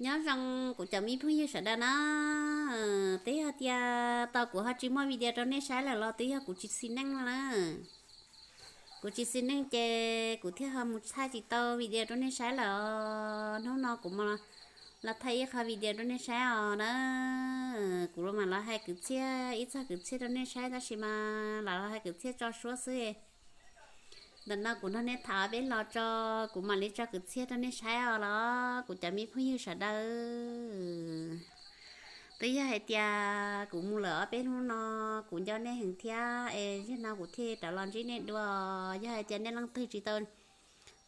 Nyob zoo kuv cov me phooj ywg sawv daws na. Twb yog tias tau kuv ho tsis muaj video rau nej saib lawm los twb yog kuv tsis xis neej no na. Kuv tsis xis neej ces kuv thiaj ho mus thaij tsis tau video rau nej saib lawm os. Hnub no kuv mam los thaij ib qho video rau nej saib os na. Kuv mam los hais kwv txhiaj ib txog kwv txhiaj rau nej saib tab sis mas lam los hais kwv txhiaj tso suab xwb. Ntawm no kuv nrog nej tham ob peb hlo tso, kuv mam li tso kwv txhiaj rau nej saib os los kuv cov me phooj ywg sawv daws. Twb yog hais tias kuv mus lawm ob peb hnub no, kuv nco nej heev thiab es zaum no kuv thiaj rov los ntsib nej dua. Yog hais tias nej leej twg tsis tau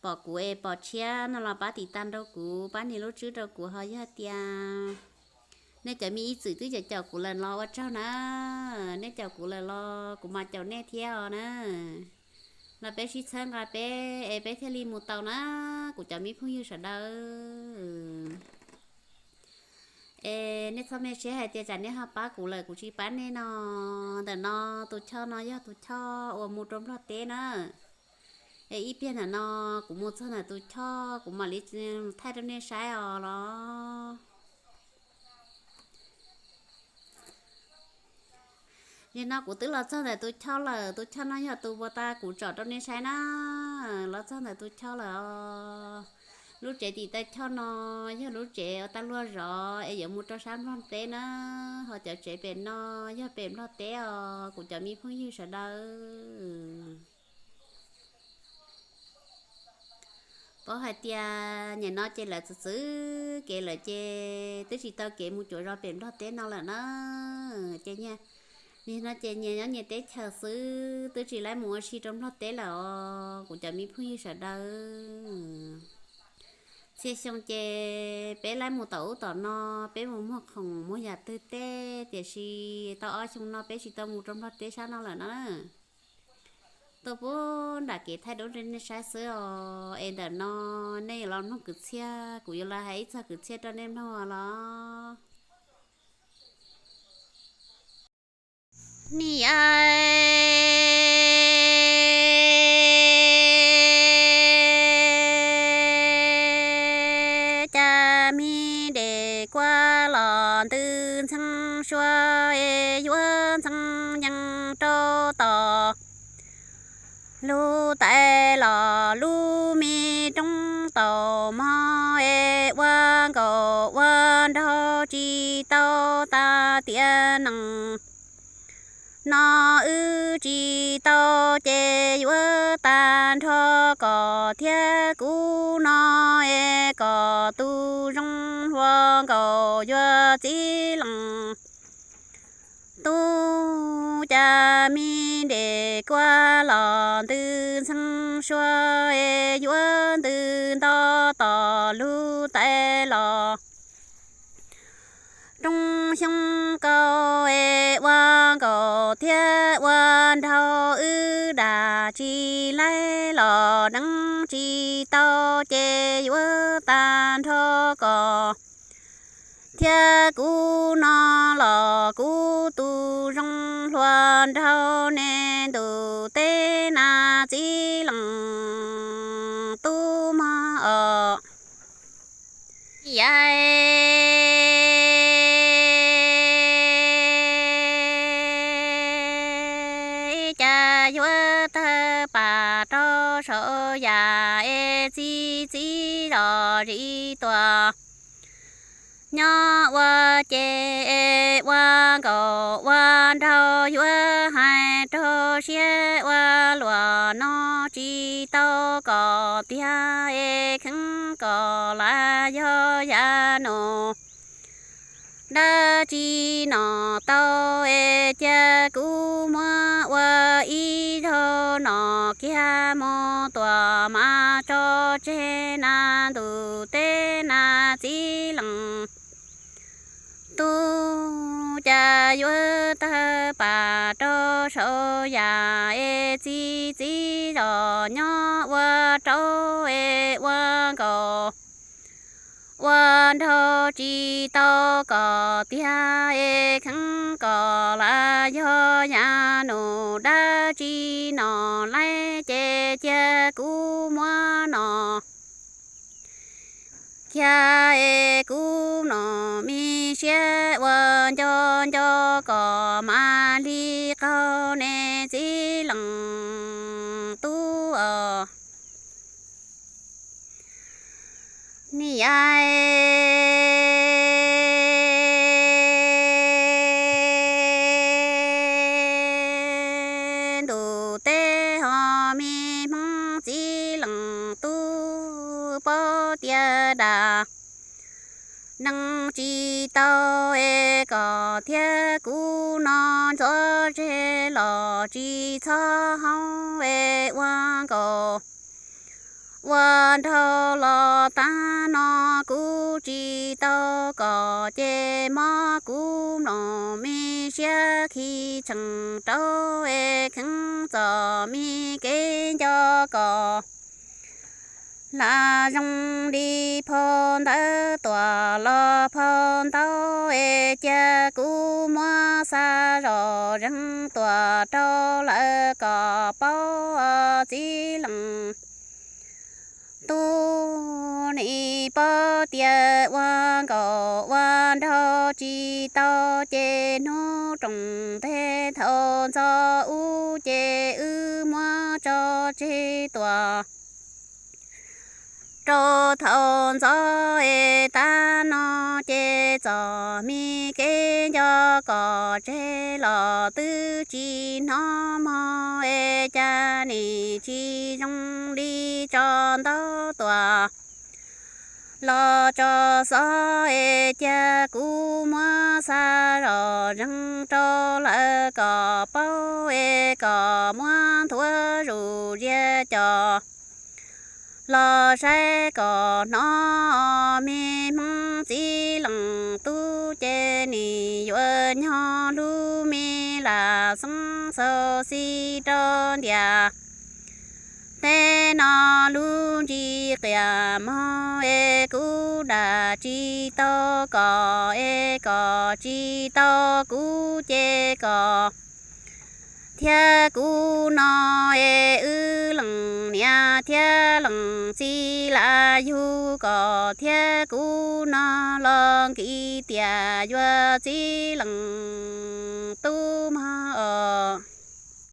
pom kuv es pom tshiab no los pab tiv tas rau kuv, pab nias lub tswb rau kuv ho yog tias nej cov me ib txwm twb caum caum kuv lawm los ua tsaug na. Nej caum kuv lawm los kuv mam caum nej thiab os na. Los peb sib txhawb nqa peb es peb thiaj li mus tau na, kuv cov me phooj ywg sawv daws. Es nej txhob me siab hais tias tsam nej ho pab kuv lawm kuv tsis pab nej no. Ntawm no tus choj no yog tus choj uas mus rau Nplog teb na. Es ib pliag ntawm no kuv mus txog ntawm tus choj kuv mam li thaij rau nej saib os los. Nim no kuv twb los txog ntawm tus choj lawm, tus choj no yog tus puag ta kuv tsom rau nej saib na. Los txog ntawm tus choj lawm os. Lub tsev tim taw choj no yog lub tsev uas tau luag zov es yuav mus rau sab Nplog teb na. Ho cov tsev pem no yog pem Nplog teb os kuv cov me phooj ywg sawv daws. Paub hais tias nim no ces lawv txwv txwv kev lawm ces twb tsis tau kev mus cuav zos pem Nplog teb no lawm na. Ces nim no ces nyias nyob nyias teb chaws xwb twb tsis laib mus ua si rau Nplog teb lawm os kuv cov me phooj ywg sawv daws. Txhia xyoo ces peb laib mus tom ub tom no, peb mus muag khoom muag yam twg tej, tiam sis tau ob xyoo no peb tsis tau mus rau Nplog teb sab no lawm na. Tuaj puag nram kev thaij duab rau nej saib xwb os. Es ntawm no nej yuav los mloog kwv txhiaj, kuv yuav los hais ib txog kwv txhiaj rau nej mloog los. Niam, cas me de kua los ntws ntxhee sua es yuav ntxhee yees rau tom lub tais los lub me roob tau mog es ua nkaus ua nraug tsis tau tas tiam nees no wb tsis tau ces yuav tag nrho kom thiab kuv no es kom tus zoo hluas nkaus yuav txiv lees tub. Cas me de kua los ntws ntxhee sua es yuav ntws nto tom lub tais los roob xyoob kaus es ua nkaus thiab ua nraug wb dag tsis laib los deev tsis tau ces yuav tag nrho kom thiab kuv no los kuv tus zoo hluas nraug ne ntuj teb na txiv lees tub mog os. Yai, cas yuav tawg pas rau saum yam es txi txiv zos zis tuam nyob ua ces ua nkaus ua nraug yuav hais raug siab ua luam no tsis tau kom tiag es kheev kom lam yog yam nus dab tsi nom tau es cia kuv muab ua ib zaug nom kiag mus tuam mas tso tseg na ntuj teb na txiv lees tub. Cas yuav tawg pas rau saum yam es txi txiv zos nyob ua rau es ua nkaus ua nraug tsis tau kom tiag es kheev kom lam yog yam nus dab tsi nom laib ces cia kuv muab nom kiag es kuv nco nco kom mam li qaug nej txiv leej tub os. Niam ntuj teb ho me Hmoob txiv leej tub paub tias dag neeg tsis tau es kom thiab kuv no ntxov tseg los tsis txhob haub es ua nkaus ua nraug los tag no kuv tsis tau kom ces mob kuv mloog me siab khi tshee rau es kheev txom me kev nco kom lam zoo li phau ntawv tuam los phau ntau es cia kuv muab xa zom zeeg tuam rau lawv kom paub txiv leej tub. Nim paub tias ua nkaus ua nraug tsis tau ces hnub roos ntej thaum ntxov ub ces wb muab tso tseg tuam rau thaum ntxov es tag no ces txom me kev nco kom tseg los twb tsis hnov mog es cas nim tsis zoo li tso ntau tuam los tso xov es cia kuv muab xa zom zeeg rau lawv kom paub es kom muab nthuav zus ziab cov los saib kom hnov me Hmoob txiv leej tub ces nim yuav nyob lub me lam xeeb xaus xis rau ntiaj teb no lub ntsig qias mog es kuv dag tsis tau kom es kom tsis tau kuv ces kom thiab kuv no es wb leej niam thiab leej txiv lam yug kom thiab kuv no los nkiv tias yuav txiv leej